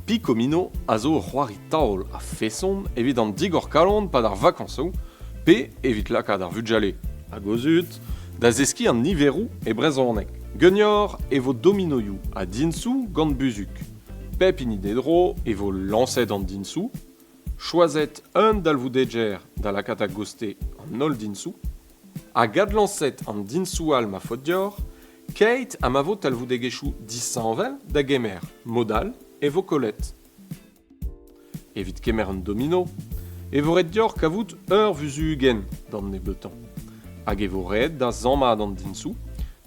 Picomino a zo ur c'hoari taol a-feson evit an digor-kalon 'pad ar vakañsoù pe evit lakaat ar vugale hag o zud da zeskiñ an niveroù e brezhoneg. Ganeoc'h e vo dominoioù ha diñsoù gant buzhug. Pep hini d'e dro e vo lañset an diñsoù, choazet un dalvoudeger da lakaat a-gostez an holl diñsoù, hag adlañset an diñsoù all ma faot deoc'h keit ha ma vo talvoudegezhioù disheñvel da gemer mod all e vo kollet. Evit kemer un domino e vo ret deoc'h kavout ur vuzhugenn d'an nebeutañ hag e vo ret da sammañ an diñsoù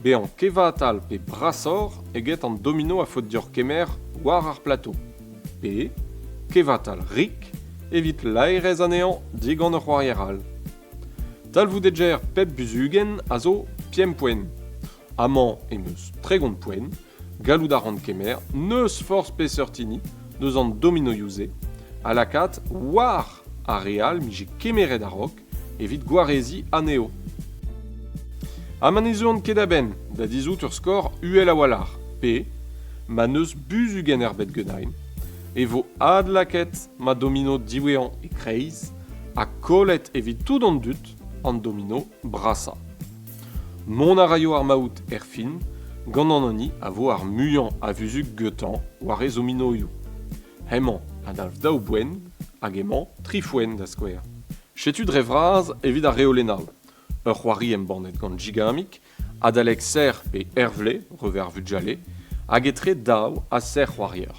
bezañ kevatal pe brasoc'h eget an domino a faot deoc'h kemer war ar plato pe kevatal rik evit laerezh anezhañ digant ur c'hoarier all. Talvoudegezh pep buzhugenn a zo pemp poent. Amañ em eus 30 poent, gallout a ran kemer n'eus forzh peseurt hini deus an dominoioù-se ha lakaat war ar re all 'mije kemeret a-raok evit gwareziñ anezho. Ha ma ne zeuan ket a-benn da dizhout ur skor uhel a-walc'h pe ma n'eus buzhugenn ebet ganin e vo adlakaet ma domino diwezhañ e-kreiz ha kollet evit tout an dud an domino brasañ. Mont a raio ar maout erfin gant an hini a vo ar muiañ a vuzhug gantañ war e zominoioù. Hemañ a dalv daou boent hag emañ tri foent da skouer. Setu dre vras evit ar reolennoù. Ur c'hoari embannet gant Gigamic adalek serr pe Hervle, revers Vugale, hag etre daou ha serr c'hoarier.